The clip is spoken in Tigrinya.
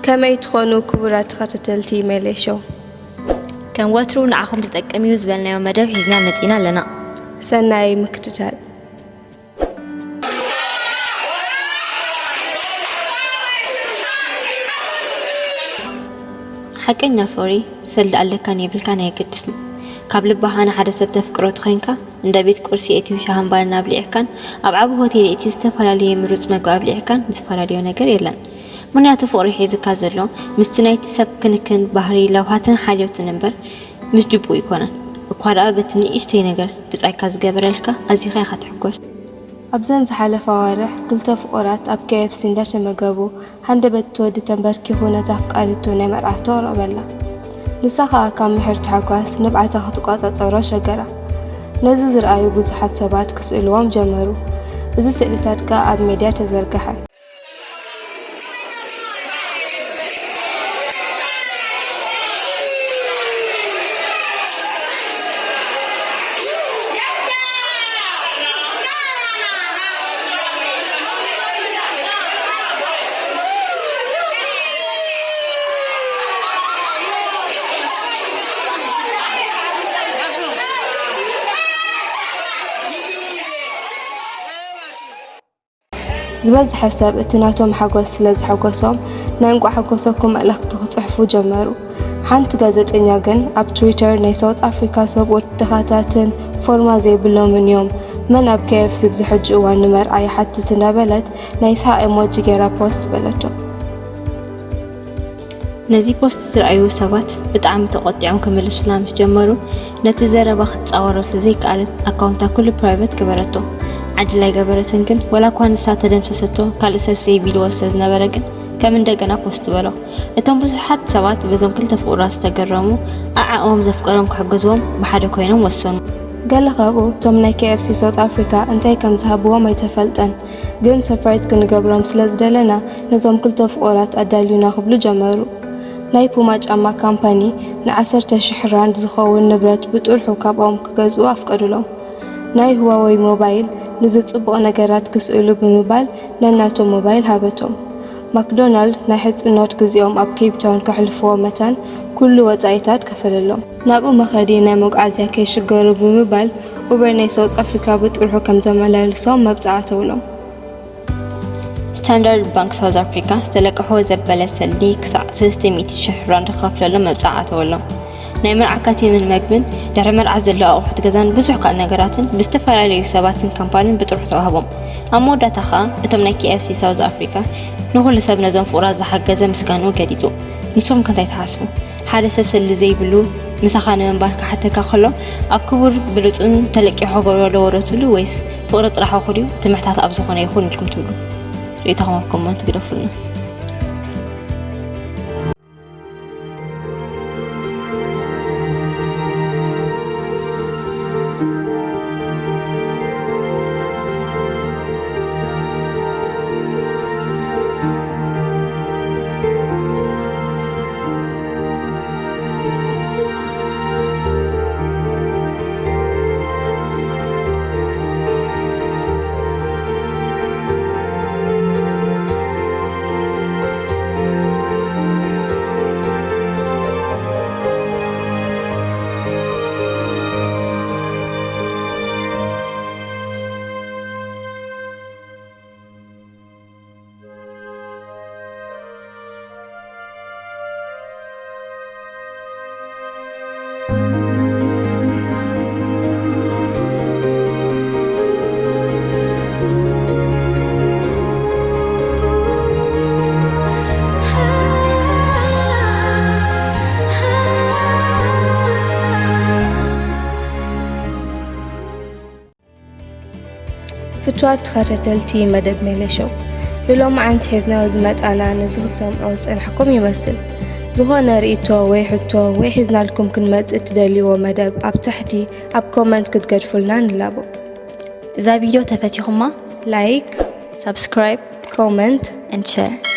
ከመይ ትኾኑ ክቡራት ተኸታተልቲ ሜሌ ሾው? ከም ወትሩ ንዓኹም ዝጠቅም እዩ ዝበልናዮ መደብ ሒዝና መጺና ኣለና። ሰናይ ምክትታል። ሓቀኛ ፍቕሪ ሰልዲ ኣለካን የብልካን ኣየገድስን። ካብ ልባኻ ንሓደ ሰብ ተፍቅሮ ተኾይንካ፣ እንዳ ቤት ቁርሲ የእትዩ ሻሃን ባርን ኣብሊዕካን፣ ኣብ ዓቢ ሆቴል የእትዩ ዝተፈላለየ ምሩጽ መግቢ ኣብሊዕካን ዝፈላለዮ ነገር የለን። ምኽንያቱ ፍቕሪ ሒዝካ ዘሎ ምስቲ ናይቲ ሰብ ክንክን፣ ባህሪ፣ ለውሃትን ሓልዮትን እምበር ምስ ጅቡኡ ኣይኮነን። እኳ ደኣ በቲ ንእሽተይ ነገር ብጻይካ ዝገበረልካ ኣዚኻ ኢኻ ትሕጎስ። ኣብዘን ዝሓለፋ ኣዋርሕ ክልተ ፍቑራት ኣብ ኬ ኤፍ ሲ እንዳተመገቡ፣ ሃንደበት እቲ ወዲ ተንበርኪኹ ነታ ኣፍቃሪቱ ናይ መርዓ ተቕርበላ። ንሳ ኸኣ ካብ ምሕርቲ ሓጓስ ንብዓታ ክትቋጻጸሮ ሸገራ። ነዚ ዝረኣዩ ብዙሓት ሰባት ክስእልዎም ጀመሩ። እዚ ስእልታት ከኣ ኣብ ሜድያ ተዘርግሐ። ዝበዝሐ ሰብ እቲ ናቶም ሓጎስ ስለ ዘሐጎሶም፣ ናይ እንቋዕ ሓጎሰኩም መልእኽቲ ክጽሕፉ ጀመሩ። ሓንቲ ጋዜጠኛ ግን ኣብ ትዊተር፣ "ናይ ሳውት ኣፍሪካ ሰብኡት ድኻታትን ፎርማ ዘይብሎምን እዮም፣ መን ኣብ ኬ ኤፍ ሲ ኣብዚ ሕጂ እዋን ንመርዓ ይሓትት?" እንዳበለት ናይ ስሓቕ ኤሞጂ ገይራ ፖስት በለቶ። ነዚ ፖስት ዝረኣዩ ሰባት ብጣዕሚ ተቖጢዖም ክምልሱላ ምስ ጀመሩ፣ ነቲ ዘረባ ክትጻወሮ ስለ ዘይከኣለት ኣካውንታ ኩሉ ፕራይቨት ገበረቶ። ዓድል ኣይገበረትን ግን፣ ወላ እኳ ንሳ ተደምሰሰቶ፣ ካልእ ሰብ ሴቭ ኢልዎ ስለ ዝነበረ ግን ከም እንደገና ፖስት በሎ። እቶም ብዙሓት ሰባት በዞም ክልተ ፍቑራት ዝተገረሙ፣ ኣዓኦም ዘፍቀሮም ክሕግዝዎም ብሓደ ኮይኖም ወሰኑ። ገለ ካብኡ እቶም ናይ ኬ ኤፍ ሲ ሳውት ኣፍሪካ እንታይ ከም ዝሃብዎም ኣይተፈልጠን። ግን ሰርፕራይዝ ክንገብሮም ስለ ዝደለና ነዞም ክልተ ፍቑራት ኣዳልዩና ክብሉ ጀመሩ። ናይ ፑማ ጫማ ካምፓኒ ንዓሰርተ ሽሕ ራንድ ዝኸውን ንብረት ብጥርሑ ካብኦም ክገዝኡ ኣፍቀዱሎም። ናይ ሁዋወይ ሞባይል ንዚ ጽቡቕ ነገራት ክስእሉ ብምባል ነናቶም ሞባይል ሃበቶም። ማክዶናልድ ናይ ሕጽኖት ግዜኦም ኣብ ኬፕ ታውን ከሕልፍዎ መታን ኩሉ ወጻኢታት ከፈለሎም። ናብኡ መኸዲ ናይ መጓዓዝያ ከይሽገሩ ብምባል ኡበር ናይ ሳውት ኣፍሪካ ብጥርሑ ከም ዘመላልሶም መብጽዓ ኣተውሎም። ስታንዳርድ ባንክ ሳውዝ ኣፍሪካ ዝተለቀሕዎ ዘበለ ሰልዲ ክሳዕ ሰለስተ ሚእቲ ሽሕ ራንድ ክኸፍለሎም መብጽዓ ኣተወሎም። ናይ መርዓ ካቲምን መግብን፣ ድሕሪ መርዓ ዘለዉ ኣቑሑት ገዛን ብዙሕ ካልእ ነገራትን ብዝተፈላለዩ ሰባትን ካምፓንን ብጥርሑ ተዋህቦም። ኣብ መወዳእታ ኸኣ እቶም ናይ ኬ ኤፍ ሲ ሳውዝ ኣፍሪካ ንኹሉ ሰብ ነዞም ፍቑራት ዝሓገዘ ምስጋንኡ ገሊጹ። ንስኹም ከ እንታይ ትሓስቡ? ሓደ ሰብ ሰልዲ ዘይብሉ ምሳኻ ንምንባር ክሓተካ ከሎ፣ ኣብ ክቡር ብሉጽን ተለቂሑ ክገብሮ ኣለዎ ዶ ትብሉ፣ ወይስ ፍቕሪ ጥራሕ እኹል እዩ፣ እቲ ምሕታት ኣብ ዝኾነ ይኹን ኢልኩም ትብሉ? ርእይቶኹም ኣብ ኮመንት ግደፉልና። ፍቱዋት ተኸታተልቲ መደብ ሜለ ሾው፣ ንሎማዓንቲ ሒዝናዮ ዝመጻና ነዚ ክትሰምዑ ዝጸናሕኩም ይመስል። ዝኾነ ርእይቶ ወይ ሕቶ ወይ ሒዝናልኩም ክንመጽእ እትደልይዎ መደብ ኣብ ታሕቲ ኣብ ኮመንት ክትገድፉልና ንላቦ። እዛ ቪድዮ ተፈቲኹማ፣ ላይክ፣ ሳብስክራይብ፣ ኮመንት፣ and ሸር።